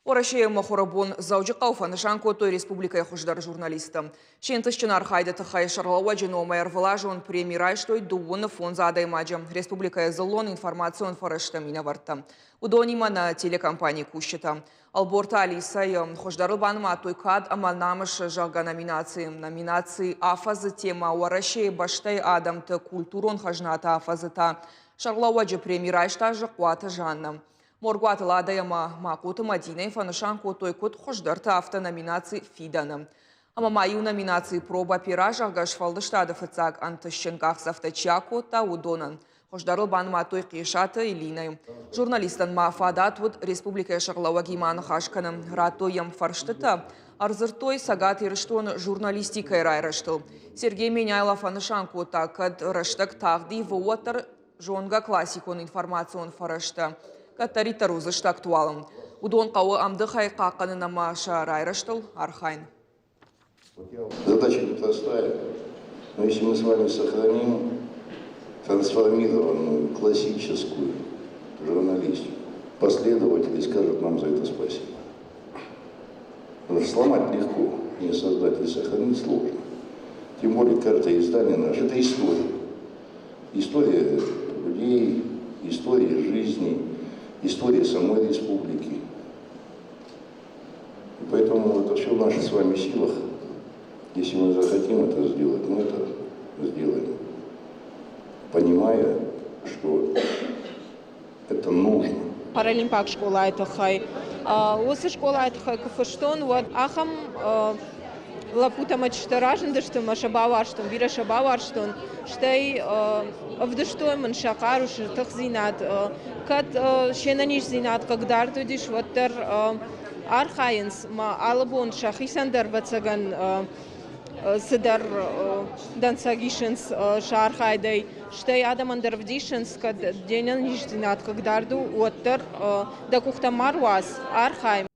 Уӕрӕсейы мыхуыры бон Дзӕуджыхъӕуы фӕнысан кодтой республикӕйы хуыздӕр журналисттӕ. Се нтыстджын архайды тыххӕй сӕргълӕууӕджы номӕй ӕрвылазон преми райстой 35 адӕймаджы республикӕйы дзыллон информацион фӕрӕзты минӕвӕрттӕ. Уыдонимӕ нӕ телекомпанийы кусджытӕ. Ӕлборты Алисӕйы хуыздӕрыл банымадтой кад ӕмӕ намысы, зӕгъгӕ, номинаци. Номинаци «Афӕдзы темӕ Уӕрӕсейы бӕстӕйы адӕмты культурон хӕзнатӕ афӕдзы та сӕргълӕууӕджы преми райста Зыхъуаты Жаннӕ. Моргуаты Ладӕ ӕмӕ Махъоты Мадинӕйы фӕнысан кодтой куыд хуыздӕрты, афтӕ номинаци «Фидӕны». Ӕмӕ ма иу номинаци «Проба пера», зӕгъгӕ, сфӕлдыстады фыццаг ӕнтыстджын къахдзӕфтӕ чи акодта, уыдонӕн. Хуыздӕрыл банымадтой Хъесаты Элинӕйы. Журналисттӕн ма фадат уыд республикӕйы сӕргълӕууӕгимӕ аныхас кӕнын. Радтой йӕм фӕрстытӕ, ӕрдзырдтой Цӕгат Ирыстоны журналистикӕйы райрӕзтыл. Сергей Меняйло фӕнысан кодта, кӕд рӕстӕг тагъд ивы, уӕддӕр зонгӕ классикон информацион фӕрӕзтӕ кӕддӕриддӕр уыдзысты актуалон. Уыдон хъӕуы ӕмдыхӕй хъахъхъӕнын ӕмӕ сӕ райрӕзтыл архайын. Задача непростая, но если мы с вами сохраним трансформированную классическую журналистику, последователи скажут нам за это спасибо. Потому что сломать легко, не создать и сохранить сложно. Тем более каждое издание наше – это история. История людей, история жизни, история самой республики. И поэтому это все в наших с вами силах. Если мы захотим это сделать, мы это сделаем. Понимая, что это нужно. Паралимпаг скъолайы тыххӕй. Уыцы скъолайы тыххӕй куы фыстон, уӕд ахӕм лӕппутӕ мӕ чызджытӕ разындысты ӕмӕ сӕ бауарзтон, бирӕ сӕ бауарзтон. Стӕй ӕвдыстой мын сӕ хъару, сӕ тыхдзинад. Кӕд се нӕниздзинад хъыгдард уыдис, уӕддӕр архайынц ӕмӕ алы бон сӕхицӕн дӕр, ӕвӕццӕгӕн, цыдӕр дӕнцӕг исынц сӕ архайдӕй. Стӕй адӕмӕн дӕр ӕвдисынц, кӕд де нӕниздзинад хъыгдард у, уӕддӕр дӕ къухтӕ ма руадз, архай.